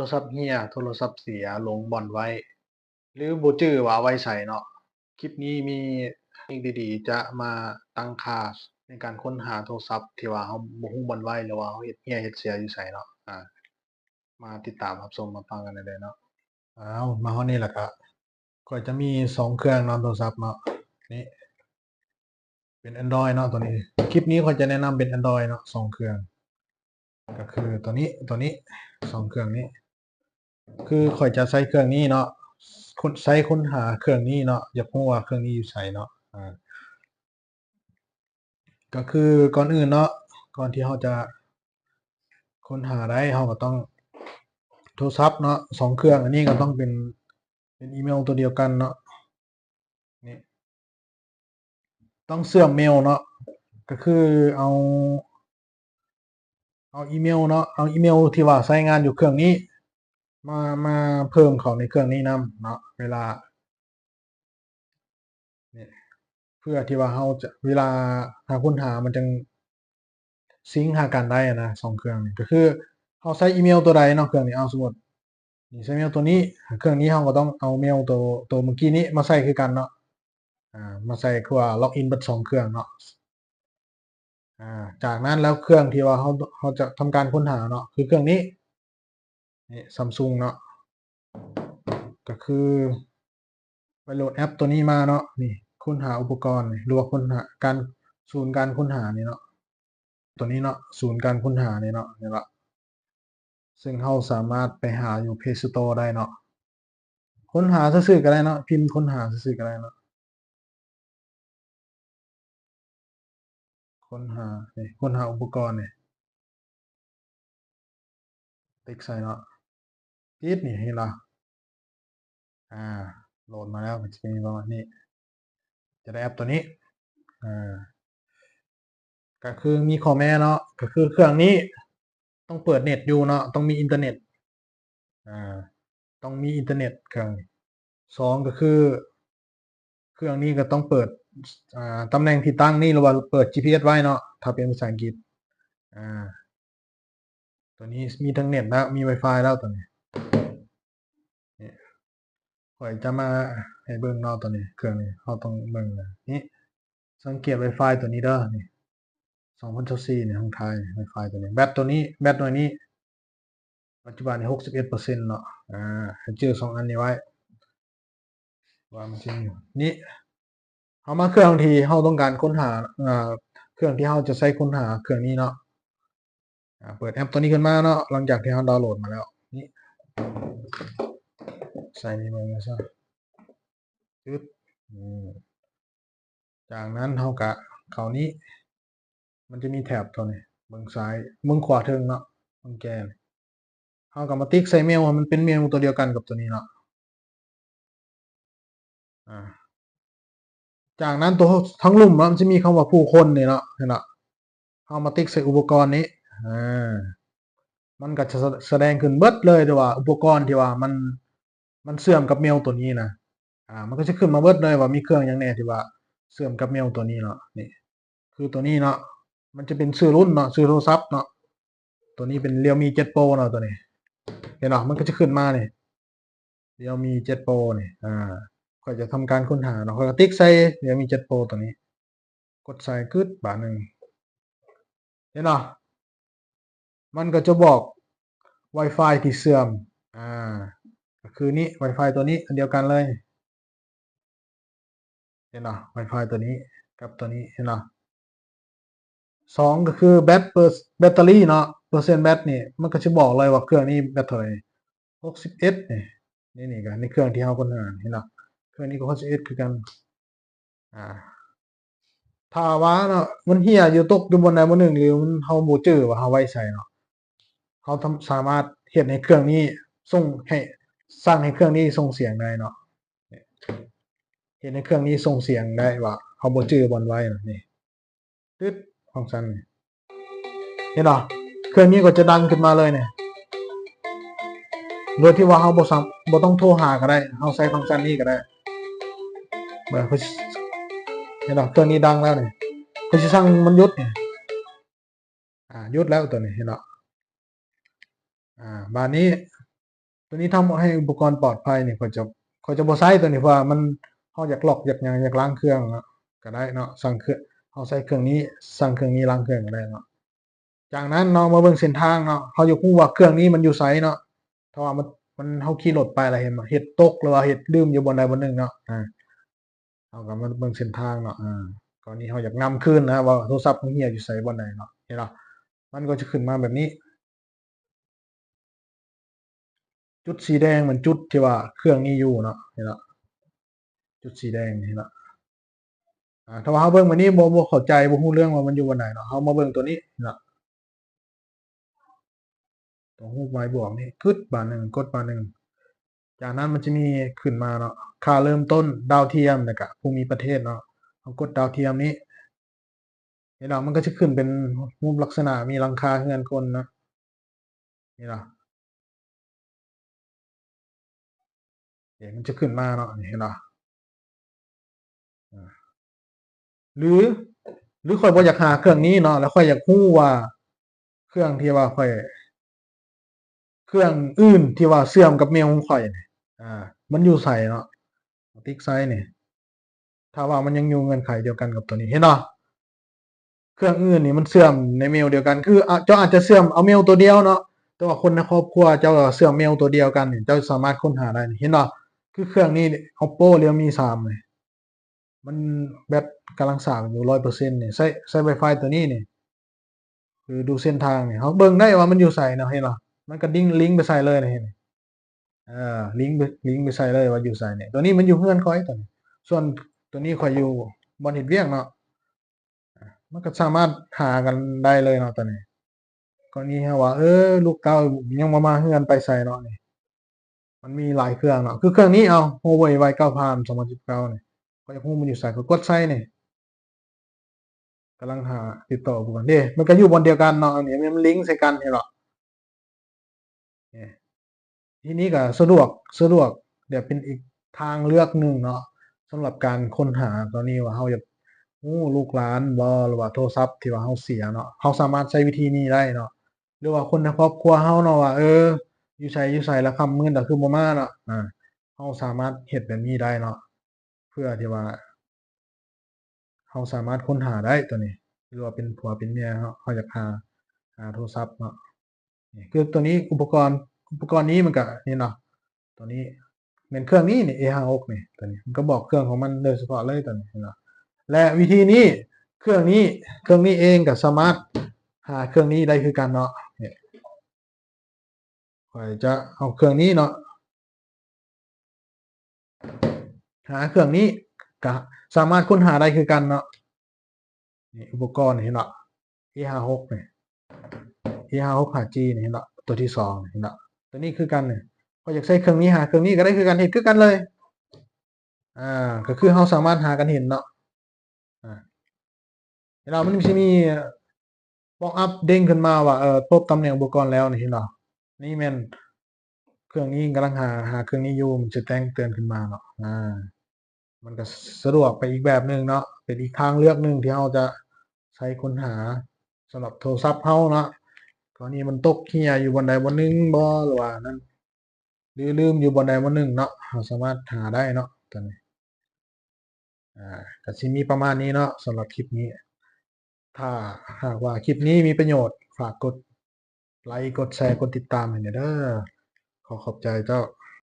ລະສັບເຫຍ ໂທລະສັບເສຍ ລົງບ່ອນໄວ້ ຫຼືບໍ່ຈື່ວ່າໄວ້ໃສເນາະ. ຄລິບນີ້ມີເຕັກນິກດີໆ ຈະມາຕັ້ງຄ່າໃນການຄົ້ນຫາໂທລະສັບທີ່ວ່າເຮົາບໍ່ຮູ້ບ່ອນໄວ້ ຫຼືວ່າເຮົາເຮັດເຫຍເຮັດເສຍຢູ່ໃສເນາະ. ອາ ມາຕິດຕາມຮັບຊົມຮັບຟັງກັນໄດ້ເລີຍເນາະ. ອ້າວ ມາຮອດນີ້ລະກະ ຂ້ອຍຈະມີສອງເຄື່ອງເນາະ ໂທລະສັບເນາະ ນີ້ ເປັນ Android ເນາະ ໂຕນີ້. ຄລິບນີ້ຂ້ອຍຈະແນະນຳເປັນ Android ເນາະ ສອງເຄື່ອງ ກໍຄືໂຕນີ້ ໂຕນີ້ ສອງເຄື່ອງນີ້ ຄືຂ້ອຍຈະໃຊ້ເຄື່ອງນີ້ເນາະ ຄົ້ນ ໃຊ້ຄົ້ນຫາເຄື່ອງນີ້ເນາະ ຢາກຮູ້ວ່າເຄື່ອງນີ້ຢູ່ໃສເນາະ. ອາ ກໍຄືກ່ອນອື່ນເນາະ ກ່ອນທີ່ເຮົາຈະຄົ້ນຫາໄດ້ ເຮົາກໍຕ້ອງ ໂທລະສັບເນາະ ສອງເຄື່ອງ ອັນນີ້ກໍຕ້ອງເປັນ ເປັນອີເມວໂຕດຽວກັນເນາະ ນີ້ ຕ້ອງເຊື່ອມເມວເນາະ ກໍຄືເອົາ ເອົາອີເມວເນາະ ເອົາອີເມວທີ່ວ່າໃຊ້ງານຢູ່ເຄື່ອງນີ້ ມາ ມາເພີ່ມເຂົ້າໃນເຄື່ອງນີ້ນຳເນາະ ເວລາ ນີ້ ເພື່ອທີ່ວ່າເຮົາຈະ ເວລາຫາຄົ້ນຫາມັນຈັ່ງຊິງຫາກັນໄດ້ນະ ສອງເຄື່ອງນີ້ ກໍຄືເຮົາໃຊ້ອີເມວໂຕໃດເນາະ ເຄື່ອງນີ້ ເອົາ ສົມມຸດ ນີ້ໃຊ້ເມວໂຕນີ້ ເຄື່ອງນີ້ເຮົາກໍຕ້ອງເອົາເມວໂຕ ໂຕເມື່ອກີ້ນີ້ມາໃສ່ຄືກັນເນາະ ອາ ມາໃສ່ຄືວ່າລັອກອິນເບິດສອງເຄື່ອງເນາະ. ອາ ຈາກນັ້ນແລ້ວເຄື່ອງທີ່ວ່າເຮົາ ເຮົາຈະທຳການຄົ້ນຫາເນາະ ຄືເຄື່ອງນີ້ ນີ້ Samsung ເນາະ ກໍຄືໄປໂຫຼດແອັບໂຕນີ້ມາເນາະ ນີ້ ຄົ້ນຫາອຸປະກອນ ຫຼືວ່າຄົ້ນຫາການ ສູນການຄົ້ນຫານີ້ເນາະ ໂຕນີ້ເນາະ ສູນການຄົ້ນຫານີ້ເນາະ ນີ້ລະ ເຊິ່ງເຮົາສາມາດໄປຫາຢູ່ Play Store ໄດ້ເນາະ ຄົ້ນຫາຊື່ໆກໍໄດ້ເນາະ ພິມຄົ້ນຫາຊື່ໆກໍໄດ້ເນາະ. ຄົ້ນຫາ ນີ້ ຄົ້ນຫາອຸປະກອນນີ້ ຕິກໃສ່ເນາະ ຕິດນີ້ ເຫັນບໍ່ ອາ ໂຫຼດມາແລ້ວ ມັນຈະເປັນປະມານນີ້ ຈະໄດ້ແອັບໂຕນີ້ ອາ ກໍຄືມີຂໍ້ແມ້ເນາະ ກໍຄືເຄື່ອງນີ້ຕ້ອງເປີດເນັດຢູ່ເນາະ ຕ້ອງມີອິນເຕີເນັດ ອາ ຕ້ອງມີອິນເຕີເນັດເຄື່ອງນີ້. ສອງ ກໍຄືເຄື່ອງນີ້ກໍຕ້ອງເປີດ ອາ ຕຳແໜ່ງທີ່ຕັ້ງນີ້ ຫຼືວ່າເປີດ ຈີພີເອັສ ໄວ້ເນາະ ຖ້າເປັນພາສາອັງກິດ ອາ ໂຕນີ້ມີທັງເນັດແລ້ວ ມີ Wi-Fi ແລ້ວໂຕນີ້ ນີ້ ຂ້ອຍຈະມາໃຫ້ເບິ່ງເນາະ ໂຕນີ້ ເຄື່ອງນີ້ເຮົາຕ້ອງເບິ່ງນະ ນີ້ ສັງເກດ Wi-Fi ໂຕນີ້ເດີ ນີ້ ສອງພັນຊາວສີ່ນີ້ ຂອງໄທ Wi-Fi ໂຕນີ້ ແບັດໂຕນີ້ ແບັດໜ່ວຍນີ້ ປັດຈຸບັນນີ້ ຫົກສິບເອັດເປີເຊັນເນາະ ອາ ໃຫ້ຈື່ສອງອັນນີ້ໄວ້ ວ່າມັນຊິມີຢູ່ ນີ້ ເຮົາມາເຄື່ອງທີ່ເຮົາຕ້ອງການຄົ້ນຫາ ເອີ ເຄື່ອງທີ່ເຮົາຈະໃຊ້ຄົ້ນຫາ ເຄື່ອງນີ້ເນາະ ອາ ເປີດແອັບໂຕນີ້ຂຶ້ນມາເນາະ ຫຼັງຈາກທີ່ເຮົາດາວໂຫຼດມາແລ້ວ ນີ້ ໃສ່ນີ້ເບິ່ງຊະ ຈຶດ ອືມ ຈາກນັ້ນເຮົາກະເຂົ້ານີ້ ມັນຈະມີແຖບໂຕນີ້ ເບິ່ງຊ້າຍ ເບິ່ງຂວາເທິງເນາະ ເບິ່ງແກ່ນີ້ ເຮົາກໍມາຕິກໃສ່ເມວໃຫ້ມັນເປັນເມວໂຕດຽວກັນກັບໂຕນີ້ເນາະ ອາ ຈາກນັ້ນໂຕທາງລຸ່ມເນາະ ມັນຈະມີຄຳວ່າຜູ້ຄົນນີ້ເນາະ ເຫັນເນາະ ເຮົາມາຕິກໃສ່ອຸປະກອນນີ້ ອາ ມັນກໍຈະສະ ສະແດງຂຶ້ນເບິດເລີຍ ທີ່ວ່າອຸປະກອນທີ່ວ່າມັນ ມັນເຊື່ອມກັບເມວໂຕນີ້ນະ ອາ ມັນກໍຈະຂຶ້ນມາເບິດເລີຍວ່າມີເຄື່ອງຫຍັງແດ່ທີ່ວ່າເຊື່ອມກັບເມວໂຕນີ້ເນາະ ນີ້ ຄືໂຕນີ້ເນາະ ມັນຈະເປັນຊື່ລຸ້ນເນາະ ຊື່ໂທລະສັບເນາະ ໂຕນີ້ເປັນ Realme ເຈັດ Pro ເນາະ ໂຕນີ້ ເຫັນບໍ່ ມັນກໍຈະຂຶ້ນມານີ້ Realme ເຈັດ Pro ນີ້ ອາ ຂ້ອຍຈະທຳການຄົ້ນຫາເນາະ ຂ້ອຍກໍຕິກໃສ່ Realme ເຈັດ Pro ໂຕນີ້ ກົດໃສ່ ກຶດ ບາດໜຶ່ງ ເຫັນບໍ່ ມັນກໍຈະບອກ Wi-Fi ທີ່ເຊື່ອມ ອາ ກໍຄືນີ້ Wi-Fi ໂຕນີ້ ອັນດຽວກັນເລີຍ ເຫັນບໍ່ Wi-Fi ໂຕນີ້ກັບໂຕນີ້ ເຫັນບໍ່ ສອງ ກໍຄືແບັດ ເປີ ແບັດເຕີຣີເນາະ ເປີເຊັນແບັດນີ້ ມັນກໍຊິບອກເລີຍວ່າເຄື່ອງນີ້ແບັດເທົ່າໃດ ຫົກສິບເອັດນີ້ ນີ້ ນີ້ກໍໃນເຄື່ອງທີ່ເຮົາຄົ້ນຫາ ເຫັນບໍ່ ເຄື່ອງນີ້ກໍຫົກສິບເອັດຄືກັນ ອາ ຖ້າວ່າເນາະ ມັນເຫຍຢູ່ ຕົກຢູ່ບ່ອນໃດບ່ອນໜຶ່ງ ຫຼືມັນ ເຮົາບໍ່ຈື່ວ່າເຮົາໄວ້ໃສເນາະ ເຮົາທຳ ສາມາດເຮັດໃຫ້ເຄື່ອງນີ້ສົ່ງ ໃຫ້ ສັ່ງໃຫ້ເຄື່ອງນີ້ສົ່ງສຽງໄດ້ເນາະ ເຮັດໃຫ້ເຄື່ອງນີ້ສົ່ງສຽງໄດ້ວ່າເຮົາບໍ່ຈື່ບ່ອນໄວ້ນະ ນີ້ ຕຶດ ຟັງຊັນນີ້ ເຫັນບໍ່ ເຄື່ອງນີ້ກໍຈະດັງຂຶ້ນມາເລີຍນີ້ ໂດຍທີ່ວ່າເຮົາບໍ່ສາ ບໍ່ຕ້ອງໂທຫາກໍໄດ້ ເຮົາໃຊ້ຟັງຊັນນີ້ກໍໄດ້ ເບິ່ງ ເຫັນບໍ່ ເຄື່ອງນີ້ດັງແລ້ວນີ້ ເຮົາຊິສັ່ງມັນຢຸດນີ້ ອາ ຢຸດແລ້ວໂຕນີ້ ເຫັນບໍ່ ອາ ບາດນີ້ ຕົວນີ້ທຳໃຫ້ອຸປະກອນປອດໄພນີ້ ຂ້ອຍຈະ ຂ້ອຍຈະບໍ່ໃຊ້ຕົວນີ້ ເພາະວ່າມັນ ເຮົາຢາກລັອກ ຢາກຫຍັງ ຢາກລ້າງເຄື່ອງເນາະ ກໍໄດ້ເນາະ. ສັ່ງເຄື່ອງ ເຮົາໃຊ້ເຄື່ອງນີ້ ສັ່ງເຄື່ອງນີ້ລ້າງເຄື່ອງກໍໄດ້ເນາະ. ຈາກນັ້ນເນາະ ມາເບິ່ງເສັ້ນທາງເນາະ ເຮົາຢາກຮູ້ວ່າເຄື່ອງນີ້ມັນຢູ່ໃສເນາະ. ຖ້າວ່າມັນ ມັນ ເຮົາຂີ່ລົດໄປແລ້ວເຫັນ ເຮັດຕົກ ຫຼືວ່າເຮັດລືມຢູ່ບ່ອນໃດບ່ອນໜຶ່ງເນາະ ອາ ເຮົາກໍມາເບິ່ງເສັ້ນທາງເນາະ. ອາ ກໍນີ້ເຮົາຢາກນຳຄືນນະ ວ່າໂທລະສັບເຮົາເຫຍຢູ່ໃສ ບ່ອນໃດເນາະ. ເຫັນບໍ່? ມັນກໍຈະຂຶ້ນມາແບບນີ້. ຈຸດສີແດງແມ່ນຈຸດທີ່ວ່າເຄື່ອງນີ້ຢູ່ເນາະ. ເຫັນບໍ່? ຈຸດສີແດງນີ້ເນາະ. ອາ ຖ້າວ່າເຮົາເບິ່ງແບບນີ້ ບໍ່ ບໍ່ເຂົ້າໃຈ ບໍ່ຮູ້ເລື່ອງວ່າມັນຢູ່ບ່ອນໃດເນາະ ເຮົາມາເບິ່ງຕົວນີ້ເນາະ. ຕົວຮູບໄມ້ບວກນີ້ ກຶດບາດໜຶ່ງ ກົດບາດໜຶ່ງ. ຈາກນັ້ນມັນຈະມີຂຶ້ນມາເນາະ ຄ່າເລີ່ມຕົ້ນ ດາວທຽມ ແລ້ວກະພູມິປະເທດເນາະ. ເຮົາກົດດາວທຽມນີ້ ເຫັນບໍ່? ມັນກໍຈະຂຶ້ນເປັນຮູບລັກສະນະມີຫຼັງຄາເຮືອນຄົນເນາະ. ເຫັນບໍ່? ເອີ ມັນຈະຂຶ້ນມາເນາະ ນີ້ເຫັນບໍ່? ອາ ຫຼື ຫຼືຂ້ອຍບໍ່ຢາກຫາເຄື່ອງນີ້ເນາະ ແລ້ວຂ້ອຍຢາກຮູ້ວ່າເຄື່ອງທີ່ວ່າຂ້ອຍ ເຄື່ອງອື່ນທີ່ວ່າເຊື່ອມກັບເມວຂອງຂ້ອຍນີ້ ອາ ມັນຢູ່ໃສເນາະ. ຕິກໃສ່ນີ້ ຖ້າວ່າມັນຍັງຢູ່ເງື່ອນໄຂດຽວກັນກັບຕົວນີ້ ເຫັນບໍ່? ເຄື່ອງອື່ນນີ້ມັນເຊື່ອມໃນເມວດຽວກັນ ຄື ອາ ເຈົ້າອາດຈະເຊື່ອມເອົາເມວຕົວດຽວເນາະ ແຕ່ວ່າຄົນໃນຄອບຄົວເຈົ້າເຊື່ອມເມວຕົວດຽວກັນນີ້ ເຈົ້າສາມາດຄົ້ນຫາໄດ້ນີ້ ເຫັນບໍ່? ຄືເຄື່ອງນີ້ Oppo Realme ສາມນີ້ ມັນແບັດກຳລັງສາກຢູ່ຮ້ອຍເປີເຊັນນີ້ ໃຊ້ ໃຊ້ Wi-Fi ຕົວນີ້ນີ້ ຄືດູເສັ້ນທາງນີ້ ເຮົາເບິ່ງໄດ້ວ່າມັນຢູ່ໃສເນາະ ເຫັນບໍ່? ມັນກະດິ້ງ ລິງໄປໃສ່ເລີຍນີ້ ເຫັນ ເອີ ລິງໄປ ລິງໄປໃສ່ເລີຍວ່າຢູ່ໃສນີ້. ຕົວນີ້ມັນຢູ່ເຮືອນຂ້ອຍຕົວນີ້ ສ່ວນຕົວນີ້ຂ້ອຍຢູ່ບ່ອນເຮັດວຽກເນາະ ມັນກໍສາມາດຫາກັນໄດ້ເລີຍເນາະຕົວນີ້. ກໍນີ້ເຮົາວ່າ ເອີ ລູກເຕົ້າຍັງບໍ່ມາເຮືອນໄປໃສເນາະນີ້ ມັນມີຫຼາຍເຄື່ອງເນາະ ຄືເຄື່ອງນີ້ ເອົາ Huawei Y ເກົ້າພັນ ສອງພັນສິບເກົ້ານີ້ ຂ້ອຍຢາກຮູ້ມັນຢູ່ໃສ ຂ້ອຍກົດໃສ່ນີ້ ກຳລັງຫາ ຕິດຕໍ່ເບິ່ງເດ້ ມັນກໍຢູ່ບ່ອນດຽວກັນເນາະ ອັນນີ້ມັນລິງໃສ່ກັນ ເຫັນບໍ່? ນີ້ ທີນີ້ກໍສະດວກ ສະດວກ ແບບເປັນອີກທາງເລືອກໜຶ່ງເນາະ ສຳລັບການຄົ້ນຫາຕອນນີ້ວ່າເຮົາຢາກຮູ້ລູກຫຼານບໍ່ ຫຼືວ່າໂທລະສັບທີ່ວ່າເຮົາເສຍເນາະ ເຮົາສາມາດໃຊ້ວິທີນີ້ໄດ້ເນາະ ຫຼືວ່າຄົນໃນຄອບຄົວເຮົາເນາະວ່າ ເອີ ຢູ່ໃສ ຢູ່ໃສ ລະຄ່ຳມືດລະຄືບໍ່ມາເນາະ ອາ ເຮົາສາມາດເຮັດແບບນີ້ໄດ້ເນາະ ເພື່ອທີ່ວ່າ ເຮົາສາມາດຄົ້ນຫາໄດ້ຕົວນີ້ ຫຼືວ່າເປັນຜົວເປັນເມຍເນາະ ເຮົາຢາກຫາ ຫາໂທລະສັບເນາະ ນີ້ຄືຕົວນີ້ ອຸປະກອນ ອຸປະກອນນີ້ມັນກະນີ້ເນາະ ຕົວນີ້ແມ່ນເຄື່ອງນີ້ນີ້ ເອຫ້າຫົກນີ້ ຕົວນີ້ມັນກະບອກເຄື່ອງຂອງມັນໂດຍສະເພາະເລີຍຕົວນີ້ເນາະ ແລະ ວິທີນີ້ ເຄື່ອງນີ້ ເຄື່ອງນີ້ເອງກະສາມາດຫາເຄື່ອງນີ້ໄດ້ຄືກັນເນາະ ນີ້ ຂ້ອຍຈະເອົາເຄື່ອງນີ້ເນາະ ຫາເຄື່ອງນີ້ກະສາມາດຄົ້ນຫາໄດ້ຄືກັນເນາະ ນີ້ ອຸປະກອນ ເຫັນບໍ່? ເອຫ້າຫົກນີ້ ເອຫ້າຫົກ ຫ້າຈີ ນີ້ ເຫັນບໍ່? ຕົວທີສອງນີ້ ເຫັນບໍ່? ຕົວນີ້ຄືກັນນີ້ ຂ້ອຍຢາກໃຊ້ເຄື່ອງນີ້ຫາເຄື່ອງນີ້ກໍໄດ້ຄືກັນ ເຮັດຄືກັນເລີຍ ອາ ກໍຄືເຮົາສາມາດຫາກັນເຫັນເນາະ ອາ ເຫັນບໍ່? ມັນຊິມີ pop up ເດ້ງຂຶ້ນມາວ່າ ເອີ ພົບຕຳແໜ່ງອຸປະກອນແລ້ວນີ້ ເຫັນບໍ່? ນີ້ແມ່ນເຄື່ອງນີ້ກຳລັງຫາ ຫາເຄື່ອງນີ້ຢູ່ ມັນຊິແຈ້ງເຕືອນຂຶ້ນມາເນາະ ອາ ມັນກໍສະດວກໄປອີກແບບໜຶ່ງເນາະ ເປັນອີກທາງເລືອກໜຶ່ງທີ່ເຮົາຈະໃຊ້ຄົ້ນຫາສຳລັບໂທລະສັບເຮົາເນາະ ກໍນີ້ມັນຕົກເຫຍຢູ່ບ່ອນໃດບ່ອນໜຶ່ງບໍ່ ຫຼືວ່ານັ້ນ ຫຼືລືມຢູ່ບ່ອນໃດບ່ອນໜຶ່ງເນາະ ເຮົາສາມາດຫາໄດ້ເນາະ ຕົວນີ້ ອາ ກໍຊິມີປະມານນີ້ເນາະ ສຳລັບຄລິບນີ້ ຖ້າຫາກວ່າຄລິບນີ້ມີປະໂຫຍດ ຝາກກົດໄລ ກົດແຊ ກົດຕິດຕາມໃຫ້ແດ່ເດີ ຂໍຂອບໃຈເຈົ້າ.